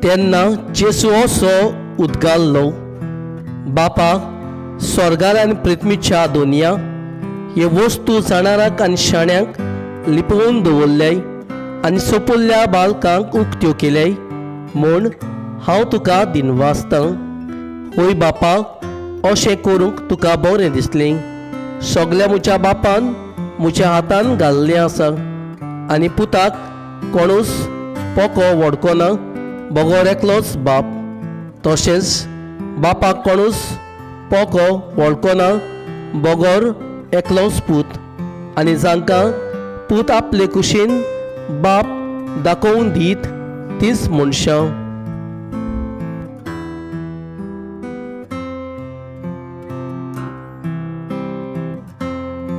तेन्ना जेजू असो उद्गारलो, बापा, स्वर्गार आनी पृथ्वीच्या दुनिया हे वस्तू जाणारांक आनी शाण्यांक लिपोवन दवरल्याय आनी सोपुल्ल्या बालकांक उक्त्यो केल्याय म्हूण हांव तुका दिनवासतां. हय बापा, अशें करूंक तुका बरें दिसलें. सगल्या म्हज्या बापान म्हज्या हातान घाल्लें आसा आनी पुताक कोणूच पोको वडकोना बगर एकलोच बाप, तशेंच बापाक कोणूच पोको वळखना बगर एकलोच पूत, आनी जांकां पूत आपले कुशीन बाप दाखोवन दीत तीच मनशां.